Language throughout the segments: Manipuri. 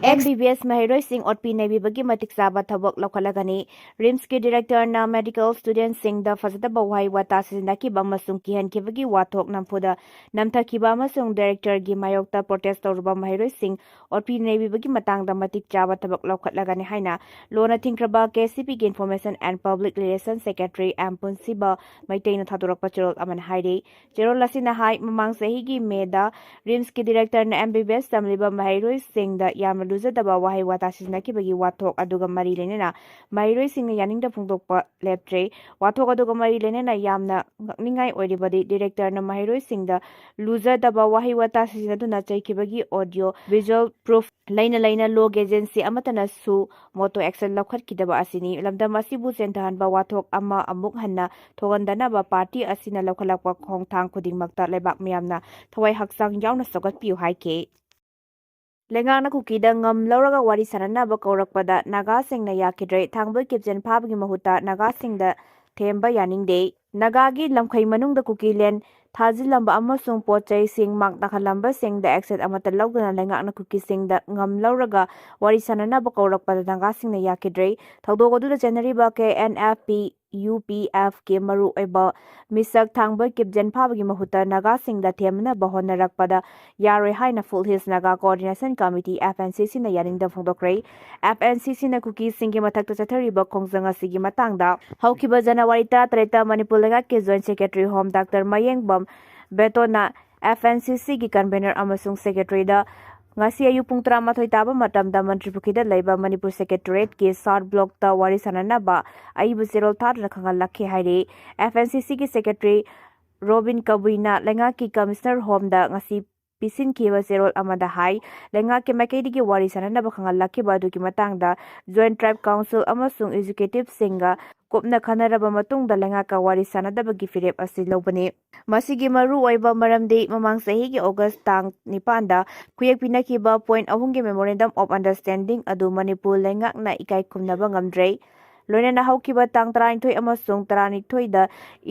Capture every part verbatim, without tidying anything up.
ꯑꯦꯝ ꯕꯤ ꯕꯤ ꯑꯦꯁ ꯃꯍꯩꯔꯣꯏꯁꯤꯡ ꯑꯣꯠꯄꯤ ꯅꯩꯕꯤꯕꯒꯤ ꯃꯇꯤꯛ ꯆꯥꯕ ꯊꯕꯛ ꯂꯧꯈꯠꯂꯒꯅꯤ꯫ ꯔꯤꯝꯁꯀꯤ ꯗꯤꯔꯦꯛꯇꯔꯅ ꯃꯦꯗꯤꯀꯦꯜ ꯁ꯭ꯇꯨꯗꯦꯟꯠꯁꯤꯡꯗ ꯐꯖꯗꯕ ꯋꯥꯍꯩ ꯋꯥꯇꯥ ꯁꯤꯖꯤꯟꯅꯈꯤꯕ ꯑꯃꯁꯨꯡ ꯀꯤꯍꯟꯈꯤꯕꯒꯤ ꯋꯥꯊꯣꯛ ꯅꯝꯐꯨꯗ ꯅꯝꯊꯈꯤꯕ ꯑꯃꯁꯨꯡ ꯗꯤꯔꯦꯛꯇꯔꯒꯤ ꯃꯥꯌꯣꯛꯇ ꯄ꯭ꯔꯣꯇꯦꯁ ꯇꯧꯔꯨꯕ ꯃꯍꯩꯔꯣꯏꯁꯤꯡ ꯑꯣꯠꯄꯤ ꯅꯩꯕꯤꯕꯒꯤ ꯃꯇꯥꯡꯗ ꯃꯇꯤꯛ ꯆꯥꯕ ꯊꯕꯛ ꯂꯧꯈꯠꯂꯒꯅꯤ ꯍꯥꯏꯅ ꯂꯣꯟꯅ ꯊꯤꯡꯈ꯭ꯔꯕ ꯀꯦ ꯁꯤ ꯄꯤꯒꯤ Information and Public Relation Secretary M Punshiba ꯃꯩꯇꯩꯅ ꯊꯥꯗꯣꯔꯛꯄ ꯆꯦꯔꯣꯜ ꯑꯃꯅ ꯍꯥꯏꯔꯤ꯫ ꯆꯦꯔꯣꯜ ꯑꯁꯤꯅ ꯍꯥꯏ, ꯃꯃꯥꯡ ꯆꯍꯤꯒꯤ ꯃꯦꯗ ꯔꯤꯝꯁꯀꯤ ꯗꯤꯔꯦꯛꯇꯔꯅ ꯑꯦꯝ ꯕꯤ ꯕꯤ ꯑꯦꯁ ꯇꯝꯂꯤꯕ ꯃꯍꯩꯔꯣꯏꯁꯤꯡꯗ ꯌꯥꯝꯅ ꯂꯨꯖꯗꯕ ꯋꯥꯍꯩ ꯋꯥꯇꯥ ꯁꯤꯖꯤꯟꯅꯈꯤꯕꯒꯤ ꯋꯥꯊꯣꯛ ꯑꯗꯨꯒ ꯃꯔꯤ ꯂꯩꯅꯅ ꯃꯍꯩꯔꯣꯏꯁꯤꯡꯅ ꯌꯥꯅꯤꯡꯗꯕ ꯐꯣꯡꯗꯣꯛꯄ ꯂꯦꯞꯇ꯭ꯔꯦ꯫ ꯋꯥꯊꯣꯛ ꯑꯗꯨꯒ ꯃꯔꯤ ꯂꯩꯅꯅ ꯌꯥꯝꯅ ꯉꯛꯅꯤꯡꯉꯥꯏ ꯑꯣꯏꯔꯤꯕꯗꯤ ꯗꯤꯔꯦꯛꯇꯔꯅ ꯃꯍꯩꯔꯣꯏꯁꯤꯡꯗ ꯂꯨꯖꯗꯕ ꯋꯥꯍꯩ ꯋꯥꯇꯥ ꯁꯤꯖꯤꯟꯅꯗꯨꯅ ꯆꯩꯈꯤꯕꯒꯤ audio visual proof ꯂꯩꯅ ꯂꯩꯅ ꯂꯣ ꯑꯦꯖꯦꯟꯁꯤ ꯑꯃꯠꯇꯅꯁꯨ ꯃꯣꯇꯣ ꯑꯦꯛꯁꯟ ꯂꯧꯈꯠꯈꯤꯗꯕ ꯑꯁꯤꯅꯤ꯫ ꯂꯝꯗꯝ ꯑꯁꯤꯕꯨ ꯆꯦꯟꯊꯍꯟꯕ ꯋꯥꯊꯣꯛ ꯑꯃ ꯑꯃꯨꯛ ꯍꯟꯅ ꯊꯣꯛꯍꯟꯗꯅꯕ ꯄꯥꯔꯇꯤ ꯑꯁꯤꯅ ꯂꯧꯈꯠꯂꯛꯄ ꯈꯣꯡꯊꯥꯡ ꯈꯨꯗꯤꯡꯃꯛꯇ ꯂꯩꯕꯥꯛ ꯃꯤꯌꯥꯝꯅ ꯊꯋꯥꯏ ꯍꯛꯆꯥꯡ ꯌꯥꯎꯅ ꯁꯧꯒꯠꯄꯤꯌꯨ ꯍꯥꯏꯈꯤ꯫ ꯂꯩꯉꯥꯛꯅ ꯀꯨꯀꯤꯗ ꯉꯝ ꯂꯧꯔꯒ ꯋꯥꯔꯤ ꯁꯥꯟꯅꯅꯕ ꯀꯧꯔꯛꯄꯗ ꯅꯥꯒꯥꯁꯤꯡꯅ ꯌꯥꯈꯤꯗ꯭ꯔꯦ꯫ ꯊꯥꯡꯕꯣꯏ ꯀꯤꯞꯖꯦꯟ ꯐꯥꯕꯒꯤ ꯃꯍꯨꯠꯇ ꯅꯥꯒꯥꯁꯤꯡꯗ ꯊꯦꯝꯕ ꯌꯥꯅꯤꯡꯗꯦ꯫ ꯅꯥꯒꯥꯒꯤ ꯂꯝꯈꯩ ꯃꯅꯨꯡꯗ ꯀꯨꯀꯤꯂꯦꯟ ꯊꯥꯖꯤꯜꯂꯝꯕ ꯑꯃꯁꯨꯡ ꯄꯣꯠ ꯆꯩꯁꯤꯡ ꯃꯥꯡ ꯇꯥꯛꯍꯜꯂꯝꯕꯁꯤꯡꯗ action ꯑꯃꯠꯇ ꯂꯧꯗꯅ ꯂꯩꯉꯥꯛꯅ ꯀꯨꯀꯤꯁꯤꯡꯗ ꯉꯝ ꯂꯧꯔꯒ ꯋꯥꯔꯤ ꯁꯥꯟꯅꯅꯕ ꯀꯧꯔꯛꯄꯗ ꯅꯥꯒꯥꯁꯤꯡꯅ ꯌꯥꯈꯤꯗ꯭ꯔꯦ꯫ ꯊꯧꯗꯣꯛ ꯑꯗꯨꯗ ꯆꯦꯟꯅꯔꯤꯕ K N F P U P ꯑꯦꯐꯀꯤ ꯃꯔꯨꯑꯣꯏꯕ ꯃꯤꯁꯛ ꯊꯥꯡꯕꯣꯏ ꯀꯤꯞꯖꯦꯟ ꯐꯥꯕꯒꯤ ꯃꯍꯨꯠꯇ ꯅꯥꯒꯥꯁꯤꯡꯗ ꯊꯦꯝꯅꯕ ꯍꯣꯠꯅꯔꯛꯄꯗ ꯌꯥꯔꯣꯏ ꯍꯥꯏꯅ Foothill Hills Naga Coordination Committee, F N C C, ꯅ ꯌꯥꯅꯤꯡꯗꯕ ꯐꯣꯡꯗꯣꯛꯈ꯭ꯔꯦ꯫ F N C C ꯅ ꯀꯨꯀꯤꯁꯤꯡꯒꯤ ꯃꯊꯛꯇ ꯆꯠꯊꯔꯤꯕ ꯈꯣꯡꯖꯪ ꯑꯁꯤꯒꯤ ꯃꯇꯥꯡꯗ ꯍꯧꯈꯤꯕ ꯖꯅꯋꯥꯔꯤ ꯇꯔꯥꯇꯔꯦꯠꯇ ꯃꯅꯤꯄꯨꯔ ꯂꯩꯉꯥꯛꯀꯤ Joint Secretary Home Doctor ꯃꯌꯦꯡꯕꯝ ꯕꯦꯇꯣꯟꯅ F N C C ꯒꯤ convener ꯑꯃꯁꯨꯡ secretary ꯗ ꯉꯁꯤ ꯑꯌꯨꯛ ꯄꯨꯡ ꯇꯔꯥꯃꯥꯊꯣꯏ ꯇꯥꯕ ꯃꯇꯝꯗ ꯃꯟꯇ꯭ꯔꯤꯄꯨꯈ꯭ꯔꯤꯗ ꯂꯩꯕ ꯃꯅꯤꯄꯨꯔ Secretariat ꯀꯤ South Block ꯇ ꯋꯥꯔꯤ ꯁꯥꯟꯅꯅꯕ ꯑꯏꯕ ꯆꯦꯔꯣꯜ ꯊꯥꯗꯨꯅ ꯈꯪꯍꯜꯂꯛꯈꯤ ꯍꯥꯏꯔꯤ꯫ F N C C ꯒꯤ secretary ꯔꯣꯕꯤꯟ ꯀꯕꯨꯏꯅ ꯂꯩꯉꯥꯛꯀꯤ Commissioner Home ꯗ ꯉꯁꯤ ꯄꯤꯁꯤꯟꯈꯤꯕ ꯆꯦꯔꯣꯜ ꯑꯃꯗ ꯍꯥꯏ, ꯂꯩꯉꯥꯛꯀꯤ ꯃꯥꯏꯀꯩꯗꯒꯤ ꯋꯥꯔꯤ ꯁꯥꯟꯅꯅꯕ ꯈꯪꯍꯜꯂꯛꯈꯤꯕ ꯑꯗꯨꯒꯤ ꯃꯇꯥꯡꯗ Joint Tribe Council ꯑꯃꯁꯨꯡ executive ꯁꯤꯡꯒ ꯀꯨꯞꯅ ꯈꯟꯅꯔꯕ ꯃꯇꯨꯡꯗ ꯂꯩꯉꯥꯛꯀ ꯋꯥꯔꯤ ꯁꯥꯟꯅꯗꯕꯒꯤ ꯐꯤꯔꯦꯞ ꯑꯁꯤ ꯂꯧꯕꯅꯤ꯫ ꯃꯁꯤꯒꯤ ꯃꯔꯨꯑꯣꯏꯕ ꯃꯔꯝꯗꯤ ꯃꯃꯥꯡ ꯆꯍꯤꯒꯤ August ꯇꯥꯡ ꯅꯤꯄꯥꯟꯗ ꯈꯨꯌꯦꯛ ꯄꯤꯅꯈꯤꯕ point ꯑꯍꯨꯝꯒꯤ Memorandum of Understanding ꯑꯗꯨ ꯃꯅꯤꯄꯨꯔ ꯂꯩꯉꯥꯛꯅ ꯏꯀꯥꯏ ꯈꯨꯝꯅꯕ ꯉꯝꯗ꯭ꯔꯦ꯫ ꯂꯣꯏꯅꯅ ꯍꯧꯈꯤꯕ ꯇꯥꯡ ꯇꯔꯥꯅꯤꯊꯣꯏ ꯑꯃꯁꯨꯡ ꯇꯔꯥꯅꯤꯊꯣꯏꯗ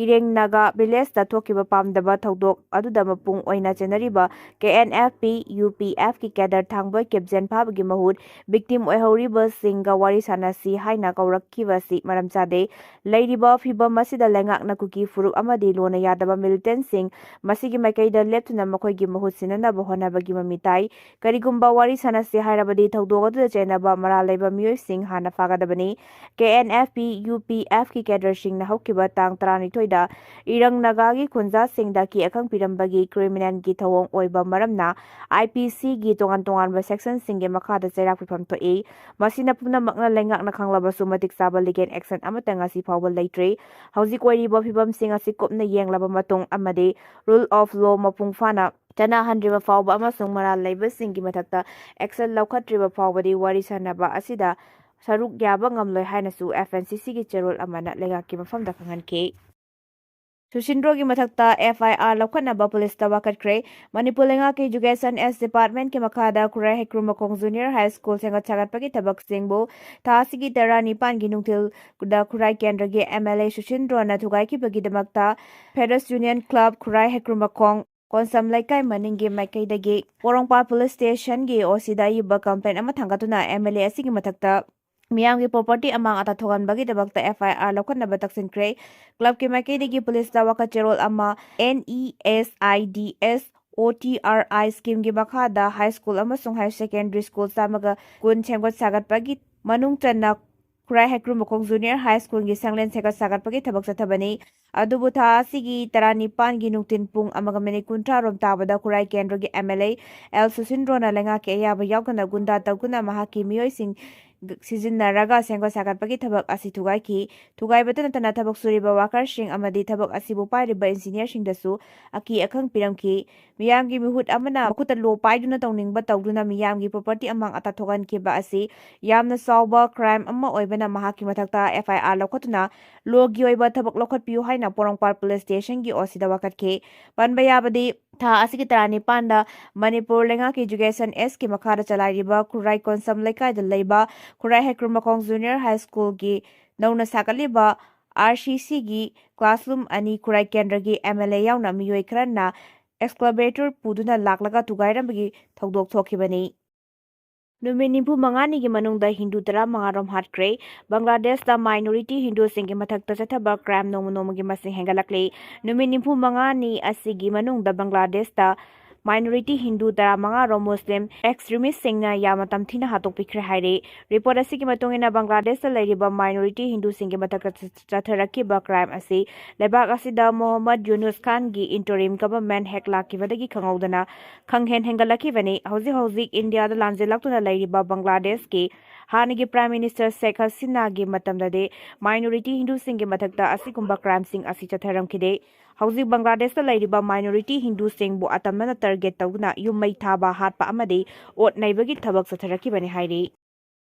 ꯏꯔꯦꯡ ꯅꯥꯒꯥ ꯚꯤꯂꯦꯖꯇ ꯊꯣꯛꯈꯤꯕ ꯄꯥꯝꯗꯕ ꯊꯧꯗꯣꯛ ꯑꯗꯨꯗ ꯃꯄꯨꯡ ꯑꯣꯏꯅ ꯆꯦꯟꯅꯔꯤꯕ K N F P, U P ꯑꯦꯐꯀꯤ ꯀꯦꯗꯔ ꯊꯥꯡꯕ ꯀꯦꯞꯖꯦꯟ ꯐꯥꯕꯒꯤ ꯃꯍꯨꯠ ꯚꯤꯛꯇꯤꯝ ꯑꯣꯏꯍꯧꯔꯤꯕꯁꯤꯡꯒ ꯋꯥꯔꯤ ꯁꯥꯟꯅꯁꯤ ꯍꯥꯏꯅ ꯀꯧꯔꯛꯈꯤꯕ ꯑꯁꯤ ꯃꯔꯝ ꯆꯥꯗꯦ꯫ ꯂꯩꯔꯤꯕ ꯐꯤꯚꯝ ꯑꯁꯤꯗ ꯂꯩꯉꯥꯛꯅ ꯀꯨꯀꯤ ꯐꯨꯔꯨꯞ ꯑꯃꯗꯤ ꯂꯣꯟꯅ ꯌꯥꯗꯕ ꯃꯤꯂꯤꯇꯦꯟꯁꯤꯡ ꯃꯁꯤꯒꯤ ꯃꯥꯏꯀꯩꯗ ꯂꯦꯞꯇꯨꯅ ꯃꯈꯣꯏꯒꯤ ꯃꯍꯨꯠ ꯁꯤꯟꯅꯅꯕ ꯍꯣꯠꯅꯕꯒꯤ ꯃꯃꯤ ꯇꯥꯏ꯫ ꯀꯔꯤꯒꯨꯝꯕ ꯋꯥꯔꯤ ꯁꯥꯟꯅꯁꯤ ꯍꯥꯏꯔꯕꯗꯤ ꯊꯧꯗꯣꯛ ꯑꯗꯨꯗ ꯆꯦꯟꯅꯕ ꯃꯔꯥꯜ ꯂꯩꯕ ꯃꯤꯑꯣꯏꯁꯤꯡ ꯍꯥꯟꯅ ꯐꯥꯒꯗꯕꯅꯤ꯫ ꯀꯦ N F P, U P ꯑꯦꯐꯀꯤ ꯀꯦꯗꯔꯁꯤꯡꯅ ꯍꯧꯈꯤꯕ ꯇꯥꯡ ꯇꯔꯥꯅꯤꯊꯣꯏꯗ ꯏꯔꯪ ꯅꯥꯒꯥꯒꯤ ꯈꯨꯟꯖꯥꯁꯤꯡꯗ ꯑꯀꯤ ꯑꯈꯪ ꯄꯤꯔꯝꯕꯒꯤ ꯀ꯭ꯔꯤꯃꯤꯅꯦꯜꯒꯤ ꯊꯧꯑꯣꯡ ꯑꯣꯏꯕ ꯃꯔꯝꯅ ꯑꯥꯏ ꯄꯤ ꯁꯤꯒꯤ ꯇꯣꯉꯥꯟ ꯇꯣꯉꯥꯟꯕ ꯁꯦꯛꯁꯟꯁꯤꯡꯒꯤ ꯃꯈꯥꯗ ꯆꯩꯔꯥꯛ ꯄꯤꯐꯝ ꯊꯣꯛꯏ꯫ ꯃꯁꯤꯅ ꯄꯨꯝꯅꯃꯛꯅ ꯂꯩꯉꯥꯛꯅ ꯈꯪꯂꯕꯁꯨ ꯃꯇꯤꯛ ꯆꯥꯕ ꯂꯤꯒꯦꯜ ꯑꯦꯛꯁꯟ ꯑꯃꯠꯇ ꯉꯁꯤ ꯐꯥꯎꯕ ꯂꯩꯇ꯭ꯔꯤ꯫ ꯍꯧꯖꯤꯛ ꯑꯣꯏꯔꯤꯕ ꯐꯤꯕꯝꯁꯤꯡ ꯑꯁꯤ ꯀꯨꯞꯅ ꯌꯦꯡꯂꯕ ꯃꯇꯨꯡ ꯑꯃꯗꯤ ꯔꯨꯜ ꯑꯣꯐ ꯂꯣ ꯃꯄꯨꯡ ꯐꯥꯅ ꯆꯠꯅꯍꯟꯗ꯭ꯔꯤꯕ ꯐꯥꯎꯕ ꯑꯃꯁꯨꯡ ꯃꯔꯥꯜ ꯂꯩꯕꯁꯤꯡꯒꯤ ꯃꯊꯛꯇ ꯑꯦꯛꯁꯟ ꯂꯧꯈꯠꯇ꯭ꯔꯤꯕ ꯐꯥꯎꯕꯗꯤ ꯋꯥꯔꯤ ꯁꯥꯟꯅꯕ ꯑꯁꯤꯗ ꯁꯔꯨꯛ ꯌꯥꯕ ꯉꯝꯂꯣꯏ ꯍꯥꯏꯅꯁꯨ ꯑꯦꯐ ꯑꯦꯟ ꯁꯤ ꯁꯤꯒꯤ ꯆꯦꯔꯣꯜ ꯑꯃꯅ ꯂꯩꯉꯥꯛꯀꯤ ꯃꯐꯝꯗ ꯈꯪꯍꯟꯈꯤ꯫ ꯁꯨꯁꯤꯟꯗ꯭ꯔꯣꯒꯤ ꯃꯊꯛꯇ ꯑꯦꯐ ꯑꯥꯏ ꯑꯥꯔ ꯂꯧꯈꯠꯅꯕ ꯄꯨꯂꯤꯁꯇ ꯋꯥꯀꯠꯈ꯭ꯔꯦ꯫ ꯃꯅꯤꯄꯨꯔ ꯂꯩꯉꯥꯛꯀꯤ ꯏꯖꯨꯀꯦꯁꯟ ꯑꯦꯁ ꯗꯤꯄꯥꯔꯠꯃꯦꯟꯠꯀꯤ ꯃꯈꯥꯗ ꯈꯨꯔꯥꯏ ꯍꯩꯀ꯭ꯔꯨꯃꯈꯣꯡ ꯖꯨꯅꯤꯌꯔ ꯍꯥꯏ ꯁ꯭ꯀꯨꯜ ꯁꯦꯝꯒꯠ ꯁꯥꯒꯠꯄꯒꯤ ꯊꯕꯛꯁꯤꯡꯕꯨ ꯊꯥ ꯑꯁꯤꯒꯤ ꯇꯔꯥꯅꯤꯄꯥꯟꯒꯤ ꯅꯨꯡꯊꯤꯜꯗ ꯈꯨꯔꯥꯏ ꯀꯦꯟꯗ꯭ꯔꯒꯤ ꯑꯦꯝ ꯑꯦꯜ ꯑꯦ ꯁꯨꯁꯤꯟꯗ꯭ꯔꯣꯅ ꯊꯨꯒꯥꯏꯈꯤꯕꯒꯤꯗꯃꯛꯇ ꯐꯦꯗꯔꯁ ꯌꯨꯅꯤꯌꯟ ꯀ꯭ꯂꯕ ꯈꯨꯔꯥꯏ ꯍꯩꯀ꯭ꯔꯨꯃꯈꯣꯡ ꯀꯣꯟꯁꯝ ꯂꯩꯀꯥꯏ ꯃꯅꯤꯡꯒꯤ ꯃꯥꯏꯀꯩꯗꯒꯤ ꯄꯣꯔꯣꯝꯄꯥꯠ ꯄꯨꯂꯤꯁ ꯁ꯭ꯇꯦꯁꯟꯒꯤ ꯑꯣ ꯁꯤꯗ ꯑꯏꯕ ꯀꯝꯄ꯭ꯂꯦꯟ ꯑꯃ ꯊꯥꯡꯒꯠꯇꯨꯅ ꯑꯦꯝ ꯑꯦꯜ ꯑꯦ ꯑꯁꯤꯒꯤ ꯃꯊꯛꯇ ꯃꯤꯌꯥꯝꯒꯤ ꯄ꯭ꯔꯣꯄꯔꯇꯤ ꯑꯃꯥꯡ ꯑꯇꯥ ꯊꯣꯛꯍꯟꯕꯒꯤꯗꯃꯛꯇ ꯑꯦꯐ ꯑꯥꯏ ꯑꯥꯔ ꯂꯧꯈꯠꯅꯕ ꯇꯛꯁꯤꯟꯈ꯭ꯔꯦ꯫ ꯀ꯭ꯂꯕꯀꯤ ꯃꯥꯏꯀꯩꯗꯒꯤ ꯄꯨꯂꯤꯁꯇ ꯋꯥꯀꯠ ꯆꯦꯔꯣꯜ ꯑꯃ, N E S I D S O T R ꯑꯥꯏ ꯁ꯭ꯀꯤꯝꯒꯤ ꯃꯈꯥꯗ ꯍꯥꯏ ꯁ꯭ꯀꯨꯜ ꯑꯃꯁꯨꯡ ꯍꯥꯌꯔ ꯁꯦꯀꯦꯟꯗꯔꯤ ꯁ꯭ꯀꯨꯜ ꯆꯥꯝꯃꯒ ꯀꯨꯟ ꯁꯦꯝꯒꯠ ꯁꯥꯒꯠꯄꯒꯤ ꯃꯅꯨꯡ ꯆꯟꯅ ꯈꯨꯔꯥꯏ ꯍꯩꯀ꯭ꯔꯨꯃꯈꯣꯡ ꯖꯨꯅꯤꯌꯔ ꯍꯥꯏ ꯁ꯭ꯀꯨꯜꯒꯤ ꯁꯪꯂꯦꯟ ꯁꯦꯝꯒꯠ ꯁꯥꯒꯠꯄꯒꯤ ꯊꯕꯛ ꯆꯠꯊꯕꯅꯤ꯫ ꯑꯗꯨꯕꯨ ꯊꯥ ꯑꯁꯤꯒꯤ ꯇꯔꯥꯅꯤꯄꯥꯟꯒꯤ ꯅꯨꯡꯊꯤꯜ ꯄꯨꯡ ꯑꯃꯒ ꯃꯤꯅꯤꯠ ꯀꯨꯟꯊ꯭ꯔꯥ ꯔꯣꯝ ꯇꯥꯕꯗ ꯈꯨꯔꯥꯏ ꯀꯦꯟꯗ꯭ꯔꯒꯤ ꯑꯦꯝ ꯑꯦꯜ ꯑꯦ ꯑꯦꯜ ꯁꯨꯁꯤꯟꯗ꯭ꯔꯣꯅ ꯂꯩꯉꯥꯛꯀꯤ ꯑꯌꯥꯕ ꯌꯥꯎꯗꯅ ꯒꯨꯟꯗꯥ ꯇꯧꯗꯨꯅ ꯃꯍꯥꯛꯀꯤ ꯃꯤꯑꯣꯏꯁꯤꯡ ꯁꯤꯖꯤꯟꯅꯔꯒ ꯁꯦꯝꯒꯠ ꯁꯥꯒꯠꯄꯒꯤ ꯊꯕꯛ ꯑꯁꯤ ꯊꯨꯒꯥꯏꯈꯤ꯫ ꯊꯨꯒꯥꯏꯕꯇ ꯅꯠꯇꯅ ꯊꯕꯛ ꯁꯨꯔꯤꯕ ꯋꯥꯀꯔꯁꯤꯡ ꯑꯃꯗꯤ ꯊꯕꯛ ꯑꯁꯤꯕꯨ ꯄꯥꯏꯔꯤꯕ ꯏꯟꯖꯤꯅꯤꯌꯔꯁꯤꯡꯗꯁꯨ ꯑꯀꯤ ꯑꯈꯪ ꯄꯤꯔꯝꯈꯤ꯫ ꯃꯤꯌꯥꯝꯒꯤ ꯃꯤꯍꯨꯠ ꯑꯃꯅ ꯃꯈꯨꯠꯇ ꯂꯣ ꯄꯥꯏꯗꯨꯅ ꯇꯧꯅꯤꯡꯕ ꯇꯧꯗꯨꯅ ꯃꯤꯌꯥꯝꯒꯤ ꯄ꯭ꯔꯣꯄꯔꯇꯤ ꯑꯃꯥꯡ ꯑꯇꯥ ꯊꯣꯛꯍꯟꯈꯤꯕ ꯑꯁꯤ ꯌꯥꯝꯅ ꯆꯥꯎꯕ ꯀ꯭ꯔꯥꯏꯝ ꯑꯃ ꯑꯣꯏꯕꯅ ꯃꯍꯥꯛꯀꯤ ꯃꯊꯛꯇ ꯑꯦꯐ ꯑꯥꯏ ꯑꯥꯔ ꯂꯧꯈꯠꯇꯨꯅ ꯂꯣꯒꯤ ꯑꯣꯏꯕ ꯊꯕꯛ ꯂꯧꯈꯠꯄꯤꯌꯨ ꯍꯥꯏꯅ ꯄꯣꯔꯣꯝꯄꯥꯠ ꯄꯨꯂꯤꯁ ꯁ꯭ꯇꯦꯁꯟꯒꯤ ꯑꯣ ꯁꯤꯗ ꯋꯥꯀꯠꯈꯤ꯫ ꯄꯟꯕ ꯌꯥꯕꯗꯤ, ꯊꯥ ꯑꯁꯤꯒꯤ ꯇꯔꯥꯅꯤꯄꯥꯟꯗ ꯃꯅꯤꯄꯨꯔ ꯂꯩꯉꯥꯛꯀꯤ ꯏꯖꯨꯀꯦꯁꯟ ꯑꯦꯁꯀꯤ ꯃꯈꯥꯗ ꯆꯂꯥꯏꯔꯤꯕ ꯈꯨꯔꯥꯏ ꯀꯣꯟꯁꯝ ꯂꯩꯀꯥꯏꯗ ꯂꯩꯕ ꯈꯨꯔꯥꯏ ꯍꯩꯀ꯭ꯔꯨꯃꯈꯣꯡ ꯖꯨꯅꯤꯌꯔ ꯍꯥꯏ ꯁ꯭ꯀꯨꯜꯒꯤ ꯅꯧꯅ ꯁꯥꯒꯠꯂꯤꯕ RCCꯒꯤ classroom ꯑꯅꯤ ꯈꯨꯔꯥꯏ ꯀꯦꯟꯗ꯭ꯔꯒꯤ MLA ꯌꯥꯎꯅ ꯃꯤꯑꯣꯏ ꯈꯔꯅ excavator ꯄꯨꯗꯨꯅ ꯂꯥꯛꯂꯒ ꯊꯨꯒꯥꯏꯔꯝꯕꯒꯤ ꯊꯧꯗꯣꯛ ꯊꯣꯛꯈꯤꯕꯅꯤ꯫ ꯅꯨꯃꯤꯠ ꯅꯤꯐꯨ ꯃꯉꯥꯅꯤꯒꯤ ꯃꯅꯨꯡꯗ ꯍꯤꯟꯗꯨ ꯇꯔꯥꯃꯉꯥ ꯔꯣꯝ ꯍꯥꯠꯈ꯭ꯔꯦ꯫ ꯕꯪꯒ꯭ꯂꯥꯗꯦꯁꯇ minority ꯍꯤꯟꯗꯨꯁꯤꯡꯒꯤ ꯃꯊꯛꯇ ꯆꯠꯊꯕ crime ꯅꯣꯡꯃ ꯅꯣꯡꯃꯒꯤ ꯃꯁꯤꯡ ꯍꯦꯟꯒꯠꯂꯛꯂꯤ꯫ ꯅꯨꯃꯤꯠ ꯅꯤꯐꯨ ꯃꯉꯥꯅꯤ ꯑꯁꯤꯒꯤ ꯃꯅꯨꯡꯗ ꯕꯪꯒ꯭ꯂꯥꯗꯦꯁꯇ minority ꯍꯤꯟꯗꯨ ꯇꯔꯥꯃꯉꯥ ꯔꯣꯝ ꯃꯨꯁꯂꯤꯝ extremistꯁꯤꯡꯅ ꯌꯥꯝꯅ ꯇꯝꯊꯤꯅ ꯍꯥꯠꯇꯣꯛꯄꯤꯈ꯭ꯔꯦ ꯍꯥꯏꯔꯤ꯫ Report ꯑꯁꯤꯒꯤ ꯃꯇꯨꯡ ꯏꯟꯅ, ꯕꯪꯒ꯭ꯂꯥꯗꯦꯁꯇ ꯂꯩꯔꯤꯕ minority ꯍꯤꯟꯗꯨꯁꯤꯡꯒꯤ ꯃꯊꯛꯇ ꯆꯠꯊꯔꯛꯈꯤꯕ crime ꯑꯁꯤ ꯂꯩꯕꯥꯛ ꯑꯁꯤꯗ ꯃꯣꯍꯝꯃꯗ ꯌꯨꯅꯨꯁ ꯈꯥꯟꯒꯤ interim government ꯍꯦꯛ ꯂꯥꯛꯈꯤꯕꯗꯒꯤ ꯈꯪꯍꯧꯗꯅ ꯈꯪꯍꯦꯟ ꯍꯦꯟꯒꯠꯂꯛꯈꯤꯕꯅꯤ꯫ ꯍꯧꯖꯤꯛ ꯍꯧꯖꯤꯛ ꯏꯟꯗꯤꯌꯥꯗ ꯂꯥꯟꯖꯦꯜꯂꯛꯇꯨꯅ ꯂꯩꯔꯤꯕ ꯕꯪꯒ꯭ꯂꯥꯗꯦꯁꯀꯤ ꯍꯥꯟꯅꯒꯤ Prime Minister ꯁꯦꯈ ꯍꯁꯤꯅꯥꯒꯤ ꯃꯇꯝꯗꯗꯤ minority ꯍꯤꯟꯗꯨꯁꯤꯡꯒꯤ ꯃꯊꯛꯇ ꯑꯁꯤꯒꯨꯝꯕ crimeꯁꯤꯡ ꯑꯁꯤ ꯆꯠꯊꯔꯝꯈꯤꯗꯦ꯫ ꯍꯧꯖꯤꯛ ꯕꯪꯒ꯭ꯂꯥꯗꯦꯁꯇ ꯂꯩꯔꯤꯕ minority ꯍꯤꯟꯗꯨꯁꯤꯡꯕꯨ ꯑꯇꯝꯅꯅ target ꯇꯧꯗꯨꯅ ꯌꯨꯝ ꯃꯩ ꯊꯥꯕ, ꯍꯥꯠꯄ ꯑꯃꯗꯤ ꯑꯣꯠ ꯅꯩꯕꯒꯤ ꯊꯕꯛ ꯆꯠꯊꯔꯛꯈꯤꯕꯅꯤ ꯍꯥꯏꯔꯤ꯫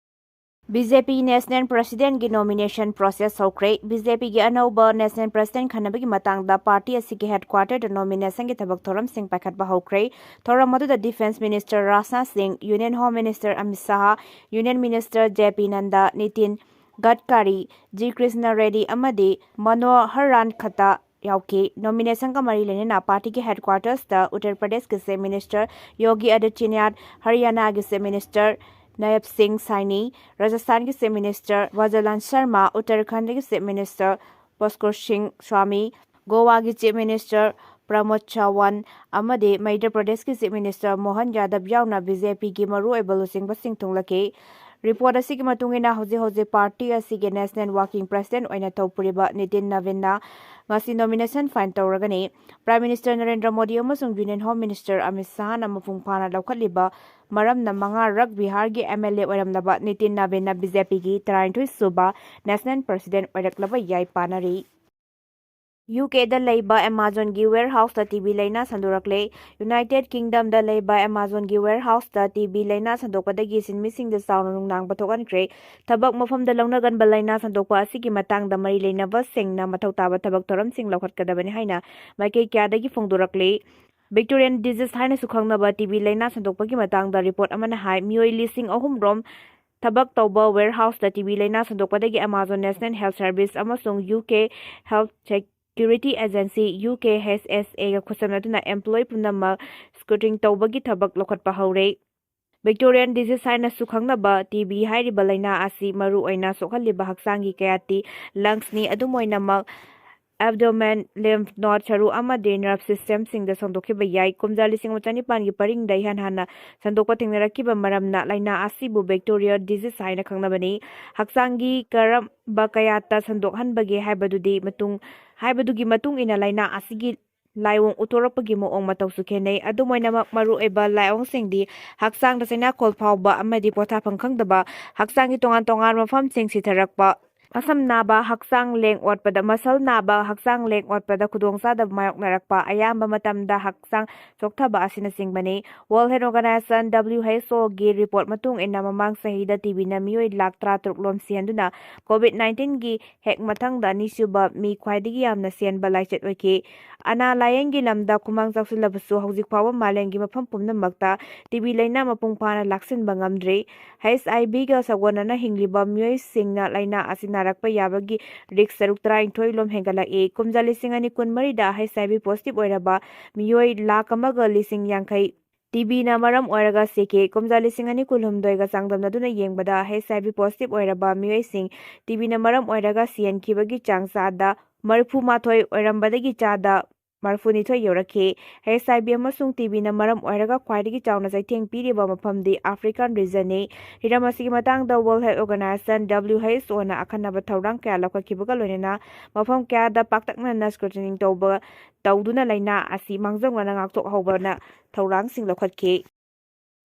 BJP National Presidentꯀꯤ nomination process ꯍꯧꯈ꯭ꯔꯦ꯫ BJPꯒꯤ ꯑꯅꯧꯕ National President ꯈꯟꯅꯕꯒꯤ ꯃꯇꯥꯡꯗ party ꯑꯁꯤꯒꯤ headquarterꯗ nominationꯒꯤ ꯊꯕꯛ ꯊꯧꯔꯝꯁꯤꯡ ꯄꯥꯏꯈꯠꯄ ꯍꯧꯈ꯭ꯔꯦ꯫ ꯊꯧꯔꯝ ꯑꯗꯨꯗ Defence Minister Rajnath Singh, Union Home Minister Amit Shah, Union Minister J P Nadda, Nitin Gadkari, G Krishna Reddy ꯑꯃꯗꯤ Manoharan Khatta ꯌꯥꯎꯈꯤ꯫ Nominationꯒ ꯃꯔꯤ ꯂꯩꯅꯅ partyꯒꯤ headquartersꯇ ꯎꯠꯇꯔ ꯄ꯭ꯔꯗꯦꯁꯀꯤ Chief Minister ꯌꯣꯒꯤ ꯑꯥꯗꯤꯇ꯭ꯌꯅꯥꯊ, ꯍꯔꯤꯌꯥꯅꯥꯒꯤ Chief Minister ꯅꯌꯕ ꯁꯤꯡ ꯁꯥꯏꯅꯤ, ꯔꯥꯖꯁꯊꯥꯟꯒꯤ Chief Minister ꯚꯖꯂꯟ Sharma, ꯎꯠꯇꯔꯈꯟꯗꯒꯤ Chief Minister ꯄꯨꯁꯀꯔ ꯁꯤꯡ ꯁ꯭ꯋꯥꯃꯤ, ꯒꯣꯋꯥꯒꯤ Chief Minister ꯄ꯭ꯔꯃꯣꯗ ꯁꯥꯋꯟ ꯑꯃꯗꯤ ꯃꯙ꯭ꯌ ꯄ꯭ꯔꯗꯦꯁꯀꯤ Chief Minister ꯃꯣꯍꯟ ꯌꯥꯗꯕ ꯌꯥꯎꯅ BJPꯒꯤ ꯃꯔꯨꯑꯣꯏꯕ ꯂꯨꯆꯤꯡꯕꯁꯤꯡ ꯊꯨꯡꯂꯈꯤ꯫ Report ꯑꯁꯤꯒꯤ ꯃꯇꯨꯡ ꯏꯟꯅ, ꯍꯧꯖꯤꯛ ꯍꯧꯖꯤꯛ party ꯑꯁꯤꯒꯤ National Working President ꯑꯣꯏꯅ ꯊꯧꯄꯨꯔꯤꯕ ꯅꯤꯇꯤꯟ ꯅꯕꯤꯟꯅ ꯉꯁꯤ nomination file ꯇꯧꯔꯒꯅꯤ꯫ Prime Minister Narendra Modi ꯑꯃꯁꯨꯡ Union Home Minister ꯑꯃꯤꯠ ꯁꯥꯍꯅ ꯃꯄꯨꯡ ꯐꯥꯅ ꯂꯧꯈꯠꯂꯤꯕ ꯃꯔꯝꯅ ꯃꯉꯥꯔꯛ ꯕꯤꯍꯥꯔꯒꯤ MLA ꯑꯣꯏꯔꯝꯂꯕ ꯅꯤꯇꯤꯟ ꯅꯕꯤꯟꯅ BJPꯒꯤ ꯇꯔꯥꯅꯤꯊꯣꯏ ꯁꯨꯕ National President ꯑꯣꯏꯔꯛꯂꯕ ꯌꯥꯏ ꯄꯥꯅꯔꯤ꯫ UKꯗ ꯂꯩꯕ Amazonꯒꯤ warehouseꯇ TB ꯂꯥꯏꯅꯥ ꯁꯟꯗꯣꯔꯛꯂꯦ꯫ United Kingdomꯗ ꯂꯩꯕ Amazonꯒꯤ warehouseꯇ TB ꯂꯥꯏꯅꯥ ꯁꯟꯗꯣꯛꯄꯗꯒꯤ ꯁꯤꯟꯃꯤꯁꯤꯡꯗ ꯆꯥꯎꯅ ꯅꯨꯡꯅꯥꯡꯕ ꯊꯣꯛꯍꯟꯈ꯭ꯔꯦ꯫ ꯊꯕꯛ ꯃꯐꯝꯗ ꯂꯧꯅꯒꯟꯕ ꯂꯥꯏꯅꯥ ꯁꯟꯗꯣꯛꯄ ꯑꯁꯤꯒꯤ ꯃꯇꯥꯡꯗ ꯃꯔꯤ ꯂꯩꯅꯕꯁꯤꯡꯅ ꯃꯊꯧ ꯇꯥꯕ ꯊꯕꯛ ꯊꯧꯔꯝꯁꯤꯡ ꯂꯧꯈꯠꯀꯗꯕꯅꯤ ꯍꯥꯏꯅ ꯃꯥꯏꯀꯩ ꯀꯌꯥꯗꯒꯤ ꯐꯣꯡꯗꯣꯔꯛꯂꯤ꯫ Vectorian disease ꯍꯥꯏꯅꯁꯨ ꯈꯪꯅꯕ TB ꯂꯥꯏꯅꯥ ꯁꯟꯗꯣꯛꯄꯒꯤ ꯃꯇꯥꯡꯗ report ꯑꯃꯅ ꯍꯥꯏ, ꯃꯤꯑꯣꯏ ꯂꯤꯁꯤꯡ ꯑꯍꯨꯝ ꯔꯣꯝ ꯊꯕꯛ ꯇꯧꯕ warehouse ꯇ ꯇꯤ ꯕꯤ ꯂꯥꯏꯅꯥ ꯁꯟꯗꯣꯛꯄꯗꯒꯤ Amazon National Health Service ꯑꯃꯁꯨꯡ U K Health Security Agency, U K H S A ꯒ ꯈꯨꯠꯁꯝꯅꯗꯨꯅ employee ꯄꯨꯝꯅꯃꯛ screening ꯇꯧꯕꯒꯤ ꯊꯕꯛ ꯂꯧꯈꯠꯄ ꯍꯧꯔꯦ꯫ Vectorial disease ꯍꯥꯏꯅꯁꯨ ꯈꯪꯅꯕ ꯇꯤ ꯕꯤ ꯍꯥꯏꯔꯤꯕ ꯂꯥꯏꯅꯥ ꯑꯁꯤ ꯃꯔꯨ ꯑꯣꯏꯅ ꯁꯣꯛꯍꯜꯂꯤꯕ ꯍꯛꯆꯥꯡꯒꯤ ꯀꯌꯥꯇꯤ, lungs ꯅꯤ꯫ ꯑꯗꯨꯝ ꯑꯣꯏꯅꯃꯛ, abdomen, lymph node ꯁꯔꯨ ꯑꯃꯗꯤ nerve system ꯁꯤꯡꯗ ꯁꯟꯗꯣꯛꯈꯤꯕ ꯌꯥꯏ꯫ ꯀꯨꯝꯖꯥ ꯂꯤꯁꯤꯡ ꯑꯃ ꯆꯅꯤꯄꯥꯟꯒꯤ ꯄꯔꯤꯡꯗ ꯏꯍꯥꯟ ꯍꯥꯟꯅ ꯁꯟꯗꯣꯛꯄ ꯊꯦꯡꯅꯔꯛꯈꯤꯕ ꯃꯔꯝꯅ ꯂꯥꯏꯅꯥ ꯑꯁꯤꯕꯨ vectorial disease ꯍꯥꯏꯅ ꯈꯪꯅꯕꯅꯤ꯫ ꯍꯛꯆꯥꯡꯒꯤ ꯀꯔꯝꯕ ꯀꯌꯥꯠꯇ ꯁꯟꯗꯣꯛꯍꯟꯕꯒꯦ ꯍꯥꯏꯕꯗꯨꯗꯤ ꯃꯇꯨꯡ, ꯍꯥꯏꯕꯗꯨꯒꯤ ꯃꯇꯨꯡ ꯏꯟꯅ ꯂꯥꯏꯅꯥ ꯑꯁꯤꯒꯤ ꯂꯥꯏꯑꯣꯡ ꯎꯠꯊꯣꯔꯛꯄꯒꯤ ꯃꯑꯣꯡ ꯃꯇꯧꯁꯨ ꯈꯦꯠꯅꯩ꯫ ꯑꯗꯨꯝ ꯑꯣꯏꯅꯃꯛ, ꯃꯔꯨꯑꯣꯏꯕ ꯂꯥꯏꯑꯣꯡꯁꯤꯡꯗꯤ ꯍꯛꯆꯥꯡꯗ ꯆꯩꯅꯥꯈꯣꯜ ꯐꯥꯎꯕ ꯑꯃꯗꯤ ꯄꯣꯊꯥꯐꯝ ꯈꯪꯗꯕ, ꯍꯛꯆꯥꯡꯒꯤ ꯇꯣꯉꯥꯟ ꯇꯣꯉꯥꯟꯕ ꯃꯐꯝꯁꯤꯡ ꯁꯤꯊꯔꯛꯄ, ꯃꯁꯝ ꯅꯥꯕ, ꯍꯛꯆꯥꯡ ꯂꯦꯡ ꯑꯣꯠꯄꯗ, ꯃꯁꯜ ꯅꯥꯕ, ꯍꯛꯆꯥꯡ ꯂꯦꯡ ꯑꯣꯠꯄꯗ ꯈꯨꯗꯣꯡꯆꯥꯗꯕ ꯃꯥꯌꯣꯛꯅꯔꯛꯄ, ꯑꯌꯥꯝꯕ ꯃꯇꯝꯗ ꯍꯛꯆꯥꯡ ꯆꯣꯛꯊꯕ ꯑꯁꯤꯅꯆꯤꯡꯕꯅꯤ꯫ World Health Organization, W H O ꯒꯤ report ꯃꯇꯨꯡ ꯏꯟꯅ, ꯃꯃꯥꯡ ꯆꯍꯤꯗ ꯇꯤ ꯕꯤꯅ ꯃꯤꯑꯣꯏ ꯂꯥꯈ ꯇꯔꯥꯇꯔꯨꯛ ꯂꯣꯝ ꯁꯤꯍꯟꯗꯨꯅ COVID nineteen ꯒꯤ ꯍꯦꯛ ꯃꯊꯪꯗ ꯑꯅꯤꯁꯨꯕ ꯃꯤ ꯈ꯭ꯋꯥꯏꯗꯒꯤ ꯌꯥꯝꯅ ꯁꯤꯍꯟꯕ ꯂꯥꯏꯆꯠ ꯑꯣꯏꯈꯤ꯫ ꯑꯅꯥ ꯂꯥꯌꯦꯡꯒꯤ ꯂꯝꯗ ꯈꯨꯃꯥꯡ ꯆꯥꯎꯁꯤꯜꯂꯕꯁꯨ, ꯍꯧꯖꯤꯛ ꯐꯥꯎꯕ ꯃꯥꯂꯦꯝꯒꯤ ꯃꯐꯝ ꯄꯨꯝꯅꯃꯛꯇ ꯇꯤ ꯕꯤ ꯂꯥꯏꯅꯥ ꯃꯄꯨꯡ ꯐꯥꯅ ꯂꯥꯛꯁꯤꯟꯕ ꯉꯝꯗ꯭ꯔꯤ꯫ H I V ꯒ ꯁꯥꯒꯣꯟꯅꯅ ꯍꯤꯡꯂꯤꯕ ꯃꯤꯑꯣꯏꯁꯤꯡꯅ ꯂꯥꯏꯅꯥ ꯑꯁꯤ ꯅꯥꯔꯛꯄ ꯌꯥꯕꯒꯤ risk ꯁꯔꯨꯛ ꯇꯔꯥꯅꯤꯊꯣꯏ ꯂꯣꯝ ꯍꯦꯟꯒꯠꯂꯛꯏ꯫ ꯀꯨꯝꯖꯥ ꯂꯤꯁꯤꯡ ꯑꯅꯤ ꯀꯨꯟꯃꯔꯤꯗ H I V positive ꯑꯣꯏꯔꯕ ꯃꯤꯑꯣꯏ ꯂꯥꯈ ꯑꯃꯒ ꯂꯤꯁꯤꯡ ꯌꯥꯡꯈꯩ ꯇꯤ ꯕꯤꯅ ꯃꯔꯝ ꯑꯣꯏꯔꯒ ꯁꯤꯈꯤ꯫ ꯀꯨꯝꯖꯥ ꯂꯤꯁꯤꯡ ꯑꯅꯤ ꯀꯨꯟꯍꯨꯝꯗꯣꯏꯒ ꯆꯥꯡꯗꯝꯅꯗꯨꯅ ꯌꯦꯡꯕꯗ, H I V positive ꯑꯣꯏꯔꯕ ꯃꯤꯑꯣꯏꯁꯤꯡ ꯇꯤ ꯕꯤꯅ ꯃꯔꯝ ꯑꯣꯏꯔꯒ ꯁꯤꯍꯟꯈꯤꯕꯒꯤ ꯆꯥꯡ ꯆꯥꯗ ꯃꯔꯤꯐꯨ ꯃꯥꯊꯣꯏ ꯑꯣꯏꯔꯝꯕꯗꯒꯤ ꯆꯥꯗ ꯃꯔꯤꯐꯨꯅꯤꯊꯣꯏ ꯌꯧꯔꯛꯈꯤ꯫ H I V ꯑꯃꯁꯨꯡ ꯇꯤ ꯕꯤꯅ ꯃꯔꯝ ꯑꯣꯏꯔꯒ ꯈ꯭ꯋꯥꯏꯗꯒꯤ ꯆꯥꯎꯅ ꯆꯩꯊꯦꯡ ꯄꯤꯔꯤꯕ ꯃꯐꯝꯗꯤ African region ꯅꯤ꯫ ꯍꯤꯔꯝ ꯑꯁꯤꯒꯤ ꯃꯇꯥꯡꯗ World Health Organization, W H O ꯅ ꯑꯈꯟꯅꯕ ꯊꯧꯔꯥꯡ ꯀꯌꯥ ꯂꯧꯈꯠꯈꯤꯕꯒ ꯂꯣꯏꯅꯅ ꯃꯐꯝ ꯀꯌꯥꯗ ꯄꯥꯛꯇꯛꯅꯅ screening ꯇꯧꯕ, ꯇꯧꯗꯨꯅ ꯂꯥꯏꯅꯥ ꯑꯁꯤ ꯃꯥꯡꯖꯧꯅꯅ ꯉꯥꯛꯊꯣꯛꯍꯧꯕꯅ ꯊꯧꯔꯥꯡꯁꯤꯡ ꯂꯧꯈꯠꯈꯤ꯫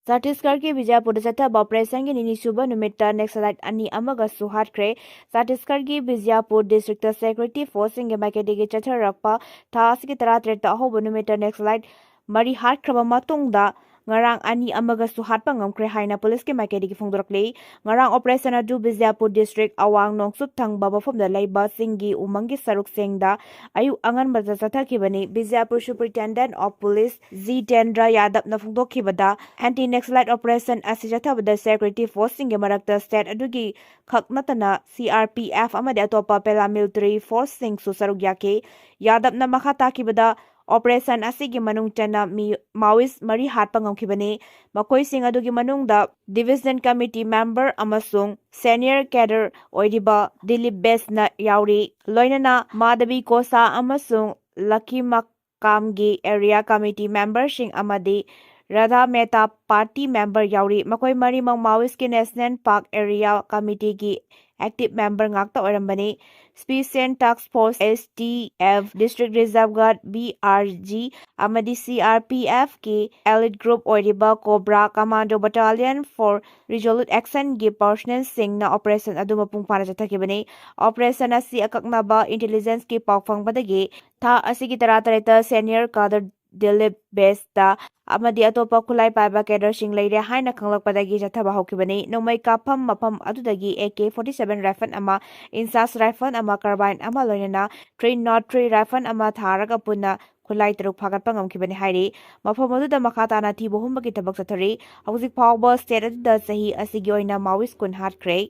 ꯆꯇꯤꯁꯒꯔꯒꯤ ꯕꯤꯖꯥꯄꯨꯔꯗ ꯆꯠꯊꯕ operation ꯒꯤ ꯅꯤꯅꯤꯁꯨꯕ ꯅꯨꯃꯤꯠꯇ Naxalite ꯑꯅꯤ ꯑꯃꯒꯁꯨ ꯍꯥꯠꯈ꯭ꯔꯦ꯫ ꯆꯇꯤꯁꯒꯔꯒꯤ ꯕꯤꯖꯥꯄꯨꯔ district ꯇ security force ꯁꯤꯡꯒꯤ ꯃꯥꯏꯀꯩꯗꯒꯤ ꯆꯠꯊꯔꯛꯄ ꯊꯥ ꯑꯁꯤꯒꯤ ꯇꯔꯥꯇꯔꯦꯠꯇ ꯑꯍꯧꯕ ꯅꯨꯃꯤꯠꯇ Naxalite ꯃꯔꯤ ꯍꯥꯠꯈ꯭ꯔꯕ ꯃꯇꯨꯡꯗ, ꯉꯔꯥꯡ ꯑꯅꯤ ꯑꯃꯒꯁꯨ ꯍꯥꯠꯄ ꯉꯝꯈ꯭ꯔꯦ ꯍꯥꯏꯅ ꯄꯨꯂꯤꯁꯀꯤ ꯃꯥꯏꯀꯩꯗꯒꯤ ꯐꯣꯡꯗꯣꯔꯛꯂꯤ꯫ ꯉꯔꯥꯡ operation ꯑꯗꯨ ꯕꯤꯖꯥꯄꯨꯔ district ꯑꯋꯥꯡ ꯅꯣꯡꯆꯨꯞ ꯊꯪꯕ ꯃꯐꯝꯗ ꯂꯩꯕ ꯆꯤꯡꯒꯤ ꯎꯃꯪꯒꯤ ꯁꯔꯨꯛꯁꯤꯡꯗ ꯑꯌꯨꯛ ꯑꯉꯟꯕꯗ ꯆꯠꯊꯈꯤꯕꯅꯤ꯫ Bijapur Superintendent of Police Jitendra ꯌꯥꯗꯕꯅ ꯐꯣꯡꯗꯣꯛꯈꯤꯕꯗ, anti Naxalite operation ꯑꯁꯤ ꯆꯠꯊꯕꯗ security forceꯁꯤꯡꯒꯤ ꯃꯔꯛꯇ state ꯑꯗꯨꯒꯤ ꯈꯛ ꯅꯠꯇꯅ C R P F ꯑꯃꯗꯤ ꯑꯇꯣꯞꯄ paramilitary forceꯁꯤꯡꯁꯨ ꯁꯔꯨꯛ ꯌꯥꯈꯤ꯫ ꯌꯥꯗꯕꯅ ꯃꯈꯥ ꯇꯥꯈꯤꯕꯗ, operation ꯑꯁꯤꯒꯤ ꯃꯅꯨꯡ ꯆꯟꯅ ꯃꯤ Maoist ꯃꯔꯤ ꯍꯥꯠꯄ ꯉꯝꯈꯤꯕꯅꯤ꯫ ꯃꯈꯣꯏꯁꯤꯡ ꯑꯗꯨꯒꯤ ꯃꯅꯨꯡꯗ division committee member ꯑꯃꯁꯨꯡ senior cadre ꯑꯣꯏꯔꯤꯕ ꯗꯤꯂꯤꯞ ꯕꯦꯁꯅ ꯌꯥꯎꯔꯤ꯫ ꯂꯣꯏꯅꯅ ꯃꯥꯙꯕꯤ ꯀꯣꯁꯥ ꯑꯃꯁꯨꯡ ꯂꯈꯤ ꯃꯛꯀꯥꯝꯒꯤ area committee memberꯁꯤꯡ ꯑꯃꯗꯤ ꯔꯥꯙꯥ ꯃꯦꯍꯇꯥ party member ꯌꯥꯎꯔꯤ꯫ ꯃꯈꯣꯏ ꯃꯔꯤꯃꯛ Maoistꯀꯤ National Park Area Committeeꯒꯤ active member ꯉꯥꯛꯇ ꯑꯣꯏꯔꯝꯕꯅꯤ꯫ Special Task Force, S T F, District Reserve Guard, B R G, ꯑꯃꯗꯤ C R P Fꯀꯤ elite group ꯑꯣꯏꯔꯤꯕ Cobra Commando Battalion for Resolute Actionꯒꯤ personnelꯁꯤꯡꯅ operation ꯑꯗꯨ ꯃꯄꯨꯡ ꯐꯥꯅ ꯆꯠꯊꯈꯤꯕꯅꯤ꯫ Operation ꯑꯁꯤ ꯑꯀꯛꯅꯕ intelligenceꯀꯤ ꯄꯥꯎ ꯐꯪꯕꯗꯒꯤ ꯊꯥ ꯑꯁꯤꯒꯤ ꯇꯔꯥꯇꯔꯦꯠꯇ senior cadre ꯗꯤꯂꯤꯞ ꯕꯦꯁꯇ ꯑꯃꯗꯤ ꯑꯇꯣꯞꯄ ꯈꯨꯠꯂꯥꯏ ꯄꯥꯏꯕ cadreꯁꯤꯡ ꯂꯩꯔꯦ ꯍꯥꯏꯅ ꯈꯪꯂꯛꯄꯗꯒꯤ ꯆꯠꯊꯕ ꯍꯧꯈꯤꯕꯅꯤ꯫ ꯅꯣꯡꯃꯩ ꯀꯥꯞꯐꯝ ꯃꯐꯝ ꯑꯗꯨꯗꯒꯤ A K forty seven rifle ꯑꯃ, INSAS rifle ꯑꯃ, carbine ꯑꯃ, ꯂꯣꯏꯅꯅ three nought three rifle ꯑꯃ ꯊꯥꯔꯒ ꯄꯨꯟꯅ ꯈꯨꯠꯂꯥꯏ ꯇꯔꯨꯛ ꯐꯥꯒꯠꯄ ꯉꯝꯈꯤꯕꯅꯤ ꯍꯥꯏꯔꯤ꯫ ꯃꯐꯝ ꯑꯗꯨꯗ ꯃꯈꯥ ꯇꯥꯅ ꯊꯤꯕ ꯍꯨꯝꯕꯒꯤ ꯊꯕꯛ ꯆꯠꯊꯔꯤ꯫ ꯍꯧꯖꯤꯛ ꯐꯥꯎꯕ state ꯑꯗꯨꯗ ꯆꯍꯤ ꯑꯁꯤꯒꯤ ꯑꯣꯏꯅ Maoist ꯀꯨꯟ ꯍꯥꯠꯈ꯭ꯔꯦ꯫